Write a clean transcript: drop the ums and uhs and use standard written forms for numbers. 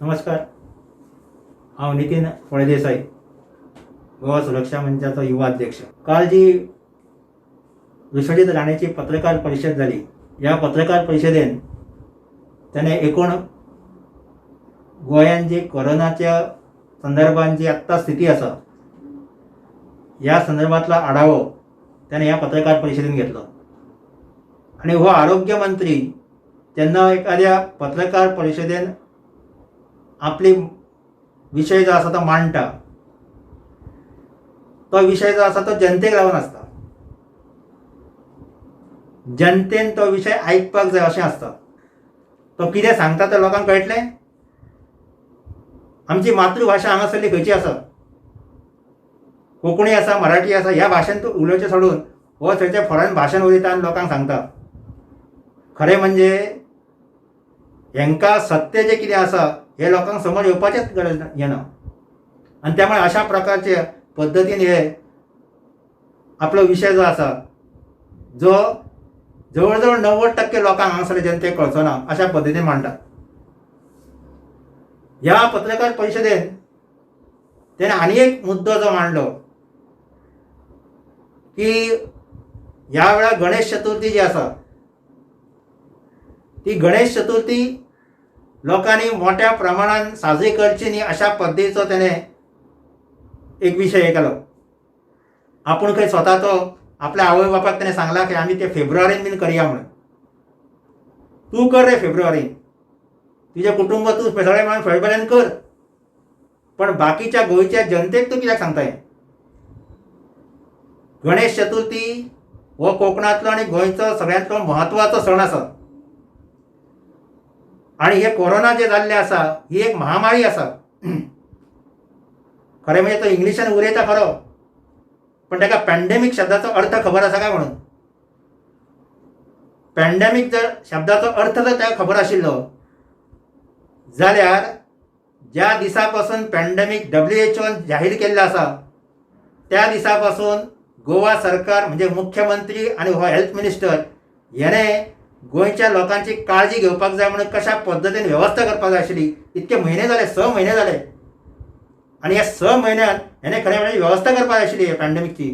नमस्कार, हांव नितीन फळदेसाय, गोवा सुरक्षा मंचाचो युवा अध्यक्ष. काल जी विश्वजीत राणेची पत्रकार परिशद जाली, ह्या पत्रकार परिशदेन त्याने एकूण गोंयान जी कोरोनाच्या संदर्भान जी आत्तां स्थिती आसा ह्या संदर्भातलो आढावो त्याने ह्या पत्रकार परिशदेन घेतलो. आनी हो आरोग्य मंत्री जेन्ना एखाद्या पत्रकार परिशदेन आपली विशय जो आसा तो मांडटा, तो विशय जो आसा तो जनतेक लागून आसता. जनतेन तो विशय आयकपाक जाय अशें आसता. तो कितें सांगता तें लोकांक कळटलें. आमची मातृभाशा हांगासरली खंयची आसा? कोंकणी आसा, मराठी आसा. ह्या भाशेन तूं उलोवचें सोडून हो थंयचे फॉरेन भाशेन उलयता आनी लोकांक सांगता. खरें म्हणजे हेंकां सत्य जें कितें आसा हें लोकांक समज येवपाचेंच गरज येना. आनी त्यामुळे अशा प्रकारचे पद्दतीन हे आपलो विशय जो आसा जो जवळ जवळ 90% लोकांक हांगासरले जनतेक कळचो ना अशा पद्दतीन मांडटा. ह्या पत्रकार परिशदेन तेणें आनी एक मुद्दो जो मांडलो की ह्या वेळार गणेश चतुर्थी जी आसा ती गणेश चतुर्थी लोकांनी मोठ्या प्रमाणान साजरी करची न्ही अशा पद्दतीचो तेणें एक विशय हे केलो. आपूण खंय स्वता तो आपल्या आवय बापाक तेणें सांगलां की आमी ते फेब्रुवारीन बीन करया म्हणून. तूं कर रे फेब्रुवारीन, तुजें कुटुंब तूं सगळें मेळून फेब्रुवारीन कर, पण बाकीच्या गोंयच्या जनतेक तूं कित्याक सांगता हें? गणेश चतुर्थी हो कोंकणांतलो आनी गोंयचो सगळ्यांतलो म्हत्वाचो सण आसा. आनी हे कोरोना जे जाल्ले आसा ही एक महामारी आसा. खरें म्हणजे तो इंग्लिशान उलयता खरो, पण ताका पॅन्डेमीक शब्दाचो अर्थ खबर आसा काय म्हणून? पॅन्डेमीक जर शब्दाचो अर्थ जर ताका खबर आशिल्लो जाल्यार ज्या दिसा पासून पॅन्डेमीक WHO जाहीर केल्लें आसा त्या दिसा पासून गोवा सरकार म्हणजे मुख्यमंत्री आनी हो हेल्थ मिनिस्टर हेणे गोंयच्या लोकांची काळजी घेवपाक जाय म्हणून कशा पद्दतीन वेवस्था करपाक जाय आशिल्ली. इतके म्हयने जाले, 6 म्हयने जाले, आनी ह्या 6 म्हयन्यांत हेणे खरें म्हणजे वेवस्था करपाक जाय आशिल्ली पॅन्डेमिकची.